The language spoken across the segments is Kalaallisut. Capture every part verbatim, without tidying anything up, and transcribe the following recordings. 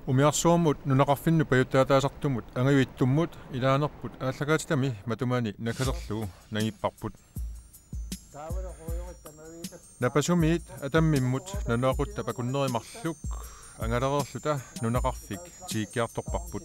Umiarsuarmut nunaqarfinnut pajuttaataasartumut Angajuttummut ilaanerput aallakaatitami matumani nakalerlugu nangipparput. Napasumiit Atammimmut nanoqutta pakunnerit marluk angalereerluta nunaqarfik tikikkiartorparput.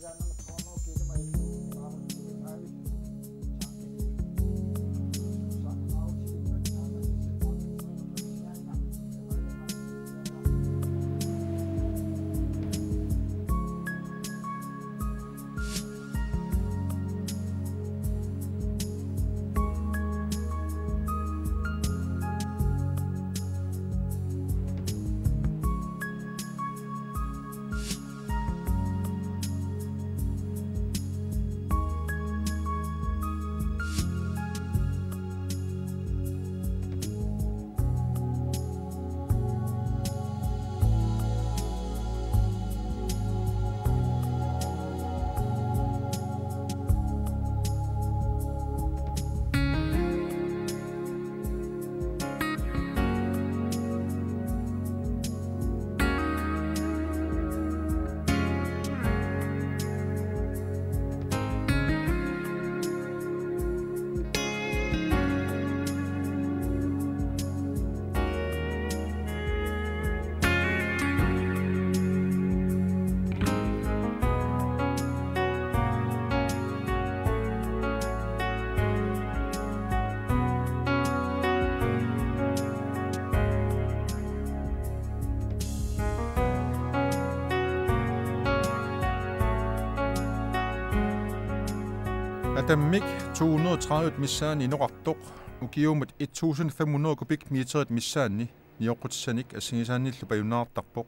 Atammik to hundrede og tredive missaani inoqartoq, ukiumut et tusind fem hundrede kubikmeterit missaanni nioqqutissanik assigisaannillu pajunnaartarpoq.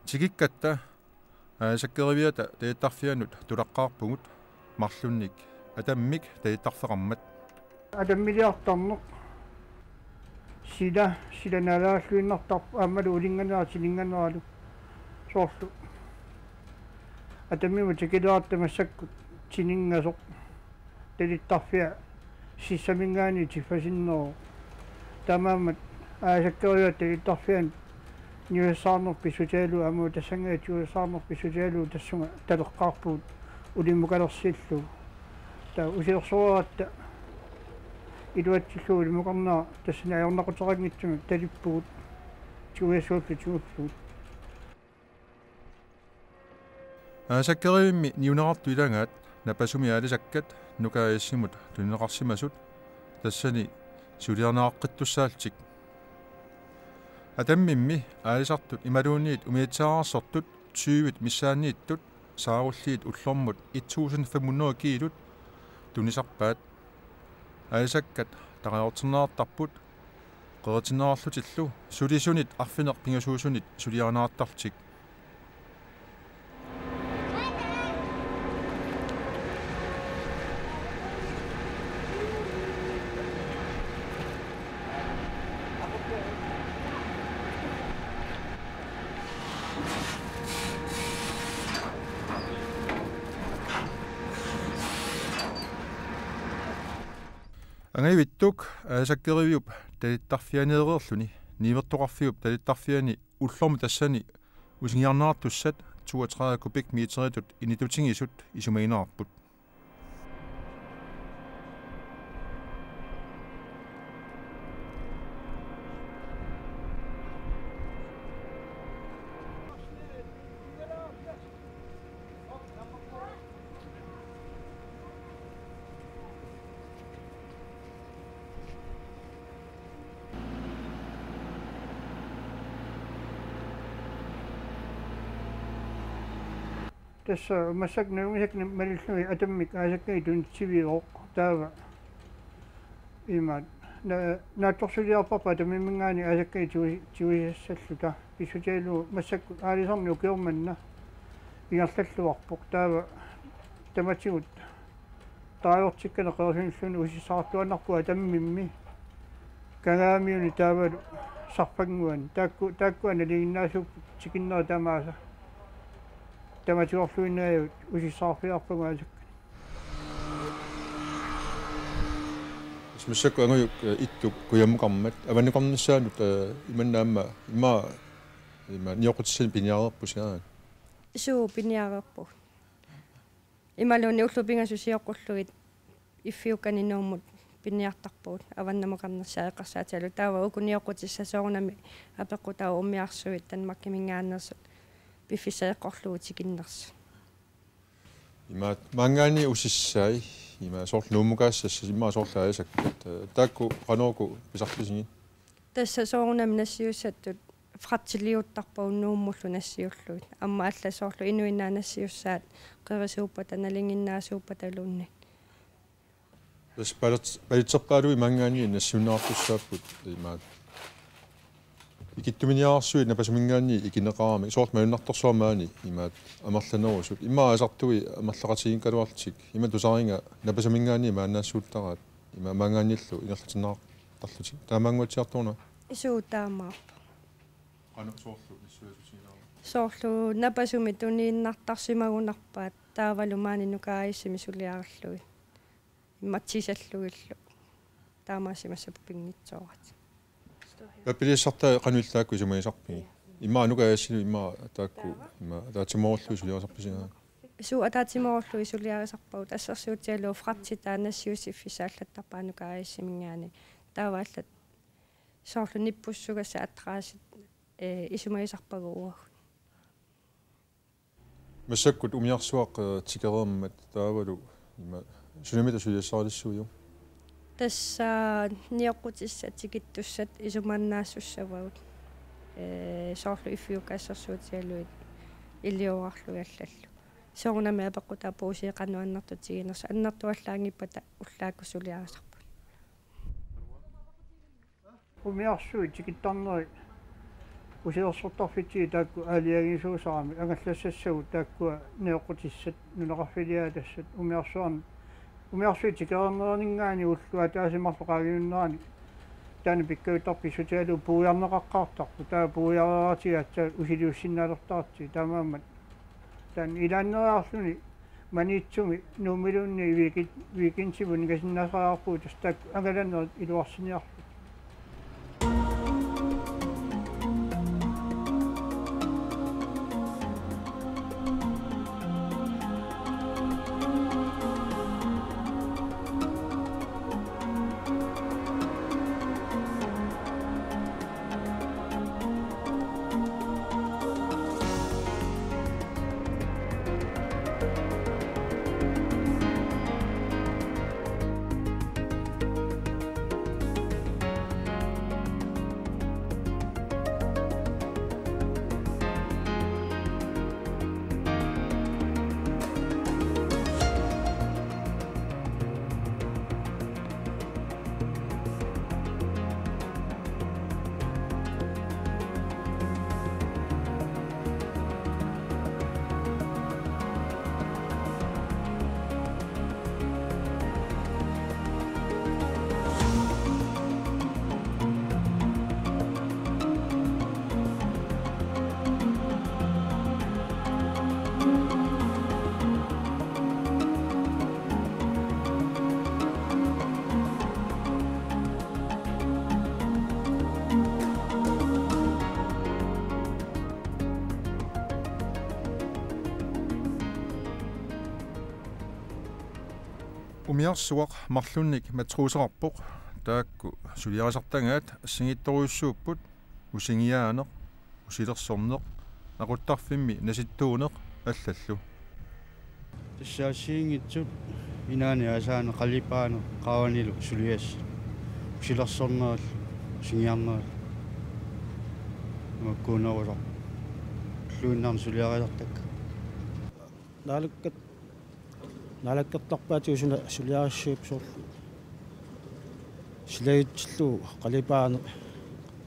Tikikkatta aasakkeriviata talittarfianut tulaqqaarpugut marlunnik Atammik talittarfeqarmat. Atammiliartarneq. Sila, sila naalagaalluinnartarpoq aammalu ulinnganera tininnganeralu. Soorlu Atammimut tikileratta massakkut tininngasoq. Talittarfia sissaminngaanniit tiffasinneruvoq. Taamaammat aasakkeriviata talittarfianut niuersaarneq pissutigalugu aamma tassanngaanniit niuersaarneq pissutigalugu tassunga taleqqaarpugut ulimmukalersillugu. Taava usilersoratta iluatsillugu ulimmukarnera tassani ajornaquteqanngitsumik talippugut tigujassuullu tigullugu. Aasakkerivimmi niuneqartut ilagaat napasumi aalisakkat Nuka A/S-imut tunineqarsimasut tassani suliarineqaqqittussaallutik. Atammimmi aalisartut imaluunniit umiatsiaararsortut tyvit missaanniittut saarulliit ullormut et tusind fem hundrede kiilut tunisarpaat. Aalisakkat tarajortinneqartarput qeritinneqarlutillu sulisunit arfineq-pingasuusunit suliarineqartarlutik. Angajuttuk aasakkeriviup talittarfianiereerluni niuertoqarfiup talittarfiani ullormi tassani usingiarneqartussat toogtredive kubikmeteritut initutigisut isumagineqarput. Tassa massakkut nalunngisakka malillugit Atammik aasakkakka tunitsiviuvoq taava. Imaat, na-, naatsorsuuliarparput Atammimminngaanniit aasakkakka tigu-, tigusassalluta. Pissutigalugu massakkut aalisarneq ukioq manna ingerlalluarpoq. Taava tamatigut tarajortikkanik qerisunilluunniit usissaartuaannarpugut Atammimmi. Kangaamiuni taavalu Sarfannguani. Taakku, taakkua nalinginnaasuupput tikinnerit tamaasa. Tamatigorluinnaagut usissaarfigaarpagut aasakkani. Massakkut Angajuk, eh, Ittuk kujammukarmat. Avannaarnissaanut, eh, imanna aamma, ima, ima nioqqutissanik piniareerpusi aana. Suu, piniareerpugut. Imaluunniit ullut pingasut sioqqullugit iffiukkani Nuummut piniartarpugut avannamukarnersaat eqqarsaatigalugu. Taava uku nioqqutissat soorunami apeqqutaavoq umiarsuit Danmarkiminngaanneersut piffissaq eqqorlugu tikinnersut. Imaat maanngaanniit usissai, imaat soorlu Nuummukaassassat, imaat soorlu aasakkat. Taakku qanoq uku pisarpisigit? Tassa soorunami nassiussattut fraktiliuttarpagut Nuummullu nassiullugit. Aamma allat soorlu inuinnaat nassiussaat qerisuuppata, nalinginnaasuuppataluunniit. Tassa palit-, palitserpaaluit maanngaanniit nassiunneqartussaapput imaat. Ikittuminiarsuit Napasuminngaanniit ikineqarami, soorlu malunnartorsuarmik maani imaat amerlanerusut. Immaqa aasartui amerlaqatigiikkaluarlutik, ima tusariga Napasuminngaanniit maannaassuuttaraat, ima maanngaanniillu ingerlatinneqartarlutik. Taamaannguatsiartoruna? Suu, taamaappoq. Qanoq soorlu nassuiassutigineqarnerpit? Soorlu Napasumik tuniinnartarsimagunarpaat taavalu maani Nuka A/S-imi suliarillugit. Immaqa tisallugillu. Taamaasimassapput pinngitsooratik. Pappiliassartaa qanoq illaakku isumagisarpigit? Immaqa Nuka A/S-imi immaqa taakku, immaqa ataatsimoorullugu suliarisarpisigaat? Suu, ataatsimoorullugu suliarisarpagut, assersuutigalugu fraktitaa nassiussiffissaq allattarpaa Nuka A/S-iminngaanniit. Taava allat soorlu nippussugassat adressit, ee, isumagisarpagut uagut. Massakkut umiarsuaq, ee, tikereermat taavalu ima sunamita suliassarilissuiuk? Tassa nioqqutissat tikittussat isumannaassussavagut. Ee, soorlu iffiukkat assersuutigalugit iliorarlugit allallu. Soorunami apeqqutaavoq puussiit qanoq annertutiginersut, annertuallaanngippata ullaakkut suliarisarput. Umiarsuit tikittarneri usilersortarfitsigit taakku aalajangisuusaramik angallassassagut taakkua nioqqutissat nunaqarfiliaatassat umiarsuarn-, umiarsuit tikereernerninngaanniit ulloq ataaseq marluk qaangiunnerani taanna pikkajuttarpoq pissutigalugu puiarneqaqqaartarpoq, taava puiareeratigaat aatsaat usiliussinnaalertartut taamaammat taanna ilaanneeriarluni Maniitsumi Nuummiluunniit weekend-, weekendimut ingasinnaasariaqarpugut tassa taakku angalanerit iluarsiniarlugit. Umiarsuaq marlunnik matruuseqarpoq, taakku suliarisartagaat assigiittorujussuupput: usingiaaneq, usilersorneq, aquttarfimmi nasittuuneq allallu. Tassa assigiinngitsut inaanni aasaani qalipaaneq qaavanilu suliassat, usilersornerillu usingiarnerillu. Makkuunerusaq luinnarni suliarisartakka. Naalakkat-, naalakkertarpaatigut suna suliarissagipput, soorlu silagitsillugu qalipaaneq,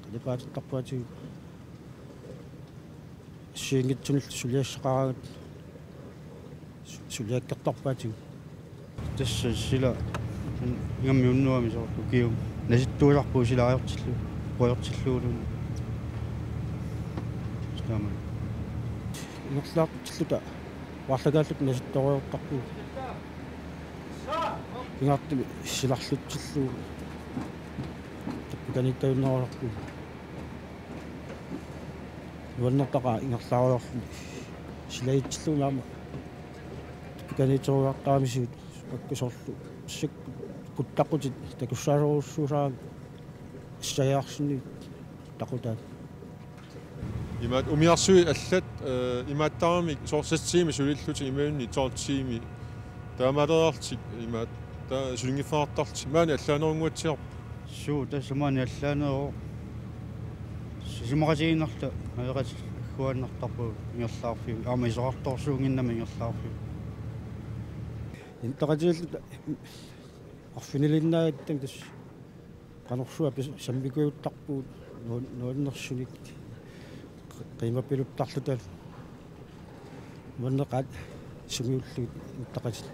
qalipaatertarpaatigut assigiinngitsunillu suliassaqaraangat su-, suliakkertarpaatigut. Tassa sila ingammik unnuami soorlu ukiut nasittuusarput usilaariartillugu, qujortilluguluunniit. Taama. Ingerlaartilluta uarlakaalluta nasittoortarpugut. Pingaartumik silarlutsillugu tappikaniittajunnerusarpugut. Nuannertaqaaq ingerlaarujoorluni. Silaitsillugu aamma pikaniitserugaqqaamisigut makkusorlu sik kuttaqqutit takussaasorujussuusaat sajaarsinni taqutaat. Imaat umiarsuit allat, eh, imaattarami soorlu seks timer sulillutik imaluunniit tolv timer taamaaleriarlutik imaat taava sulinngiffeqartarlutik maani allaanerunnguatsiarput. Suu, tassa maani allaaneruvoq. Isumaqatigiinnarluta ajoqatit agguaannartarpagut ingerlaarfiup. Aamma isorartorsuunnginnama ingerlaarfiup. Intaqatigiilluta arfinilinnaagatta tassa qanorsuaq pis-, sammikuuttarpugut nuan-, nuannersunik qiimapiluttarluta. Manneqaat sungiullugit intaqatit.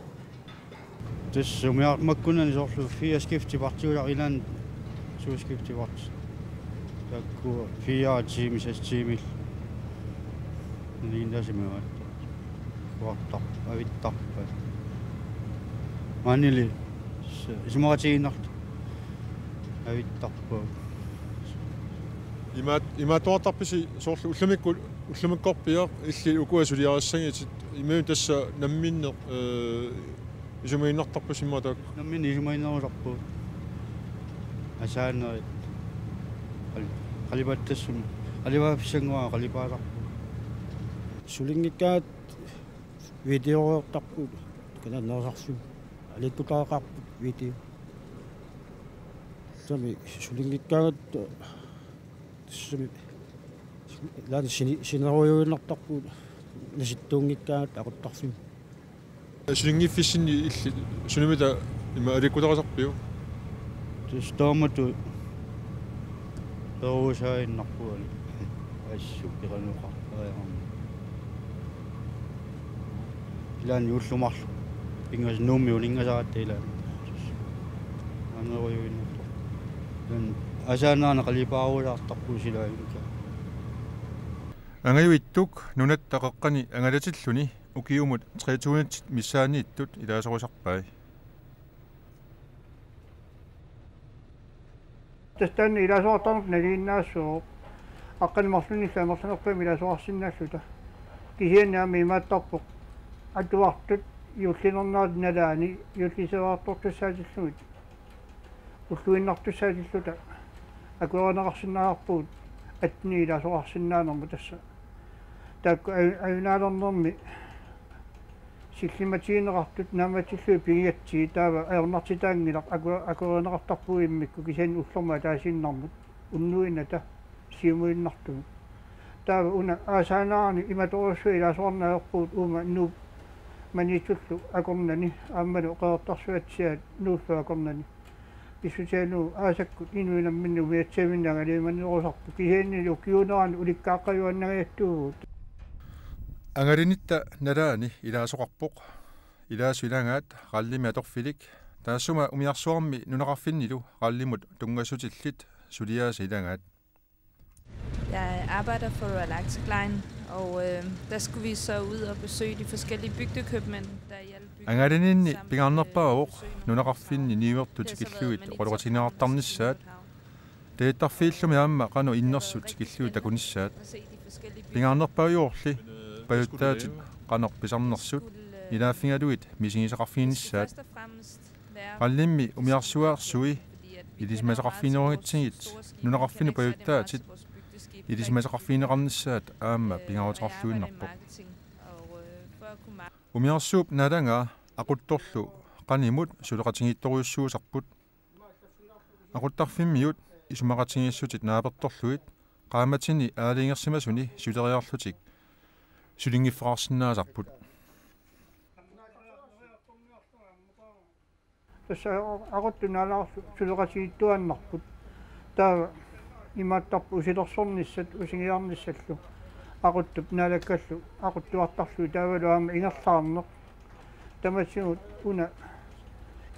Tassa umiarmakkunani soorlu fire skifti partiulaq ilaanni to skifti parti. Taakku fire timer, seks timer. Niinnaasimaat. Kuartar, avittarpa. Maanili s-, isumaqatigiinnarluta. Avittarpa. Imaat, imaattuartarpisi soorlu ullumikkut, ullumikkorpiaq illit ukua suliarissagitit imaluunniit tassa namminneq, eh, isumaginnartarpisi immaqa taakku? Namminneq isumaginnerusarpugut. Asaanerit. Qal-, qalipaatassagut. Qalipaafissanngua qalipaasarpugut. Sulinngikkaangat videoreertarpugut. Kanaannersarfimmi. Aliikkutaaqarput video. Sami sulinngikkaangat sami ilaanni sini-, sinerujuinnartarpugut nasittuunngikkaangat aquttarfimmi. Sulinngiffissinni illit sunumita ima aliikkutarisarpiuk? Tassa taamatut peruusaaginnarpunga assut peqanoqartariaqarmat. Ilaanni ullut marluk. Pingas Nuummi uninngasaratta ilaanni. Anerujuinnartoq. Taanna asaanaana qalipaarusaartarpugut silaaginngikkakka. Angajuittuk nunatta qeqqani angalatilluni ukiumut tre tusindit missaanniittut ilaasorisarpai. Tassa taanna ilaasoqartarnerput nalinginnaassuuvoq. Aqqaneq-marlunnillu amerlanerpaamik ilaasoqarsinnaalluta. Kisianni aamma imaattarpoq. Atuartut juullinernerata nalaani juullisereertortussaatillugit. Ulluinnartussaatilluta akuerineqarsinnaavarput attenit ilaasoqarsinnaanermut tassa. Taakku aju-, ajunaalernermi sillimatigineqartut naammatsillugit pigigatsigit taava ajornartitaanngilaq aku-, akuerineqartarpugut immikkut kisianni ullormut ataasiinnarmut unnuinnata siumuinnartumut. Taava una aasaannaarani imatorujussuaq ilaasoqarneq ajorpugut uuma Nuup Maniitsullu akornanni aammalu Qeqertarsuatsiaat Nuullu akornanni. Pissutigalugu aasakkut inuit namminneq umiatsiaminnik angaliumanerusarput kisiannili ukiuunerani ulikkaaqqajuaannangajattuuvugut. Angalinitta nalaani ilaasoqarpoq. Ilaasut ilagaat Rallimi atorfilik. Taassuma umiarsuarmi nunaqarfinnilu rallimut tunngassutillit suliaasa ilagaat. Jeg arbejder for Royal Arctic Line, og øh, der skulle vi så ud og besøge de forskellige bygdekøbmænd, der i alle bygder. Angalaninni pingaarnerpaavoq nunaqarfinni niuertut tikillugit oqaloqatigineqartarnissaat. Tagattarfiillumi aamma qanoq innersut tikillugit takunissaat. Pingaarnerpaajuvorli pajuttaatit qanoq pisarnersut ilaaffigalugit misigisaqarfiginissaat. Rallimmi umiarsuarsui ilisimasaqarfiginerugatsigit nunaqarfinni pajuttaatit ilisimasaqarfigineqarnissaat aamma pingaaruteqarluinnarpoq. Umiarsuup naalagaa aquttorlu qanimut suleqatigiittorujussuusarput. Aquttarfimmiut isumaqatigiissutit naapertorlugit qaammatini aalajangersimasuni suleriarlutik sulinngiffeqarsinnaasarput. Tassa aquttup naalagarlu suleqatigiittuaannarput. Taava imaattarput usilersornissat usingiarnissallu aquttup naalakkallu aquttuartarlugit taavalu aamma ingerlaarneq. Tamatigut una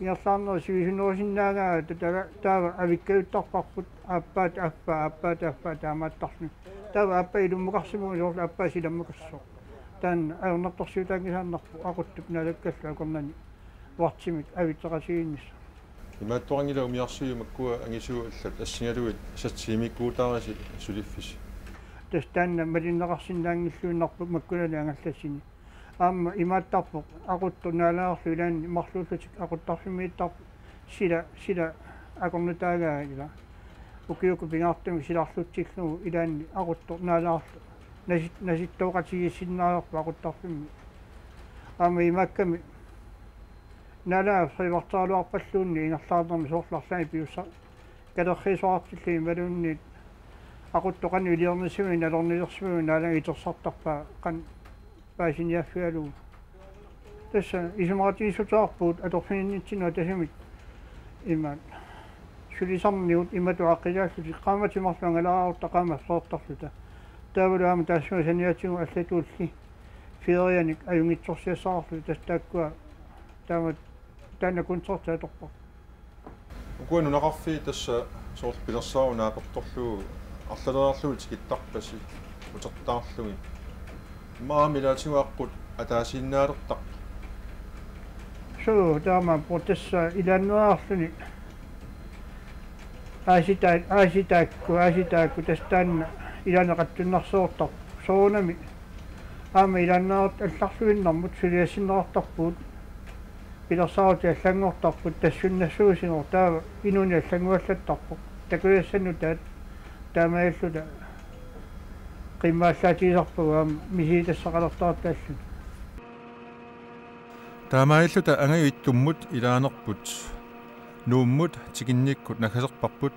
ingerlaarnerit sivisunerusinnaagaat tata-, taava avikkajuttarparput aappaata affaa, aappaata affaa taamaattarluni. Taava aappaa ilummukarsimavunga soorlu aappaa silammukassaaq. Taanna ajornartorsiutaanngisaannarpoq aquttup naalakkallu akornanni uartimik avitseqatigiinnissaq. Imaattoqanngilaq umiarsuit makkua angisuut allat assigalugit seks timerikkuutaarisi suliffisi? Tassa taanna malinneqarsinnaanngilluinnarpoq makkunani angallassini. Aamma imaattarpoq aquttoq naalaarlu ilaanni marluullutik aquttarfimmiittarput sila, sila akornutaagaat ila. Ukiukkut pingaartumik silarlutsillugu ilaanni aquttoq naalaarlu nasit-, nasittooqatigiissinnaalerpoq aquttarfimmi. Aamma imaakkami naalaat frivartaraluarpalluunniit ingerlaarnermi soorlu arlaannik piussa-, kalerriisoqartillugit imaluunniit aquttoq qanoq iliornissaminik nalornilersimavit naalaat itersartarpaa qanoq paasiniaaffigalugu. Tassa isumaqatigiissutigaarpugut atorfinitsinnut atasimik imaat. Sulisarnigut imatut aaqqilaallutik qaammatit marluk angalaarutta qaammat soortarluta. Taavalu aamma taassuma saniatigut allatuulli ferianik ajunngitsorsiassaqarluta tassa taakkua taama taanna koncerti atorpara. Ukua nunaqarfiit tassa soorlu pilersaarutit naapertorlugit arlaleriarlugit tikittarpasi utertaarlugit. Immaqa aamma ilaatigut aqqut ataasiinnaalertarput. Suu, taamaappoq tassa ilaanneeriarluni aasitaat, aasitaakku, aasitaakku tassa taanna ilaanneqattuinnarsiortarpoq. Soorunami aamma ilaanneeriartut allarluinnarmut suliassinneqartarpugut. Pilersaarutit allanngortarput tassunnaassuusineq taava inuuneq allannguallattarpoq. Takujassat nutaat taamaalilluta qimmaallaatigisarpagut aamma misilittassaqalertartut taassuta. Taamaalilluta angajulliummut ilaanerput Nuummut tikinnikkut naggaserparput.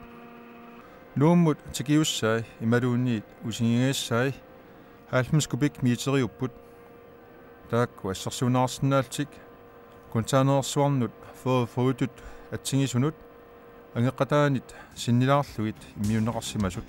Nuummut tikiussai imaluunniit usingigassai halvfems kubikmeteriupput. Taakku assersuunneqarsinnaallutik containerersuarnut fyrre foditut atsigisunut angeqataanit sinnilaarlugit immiunneqarsimasut.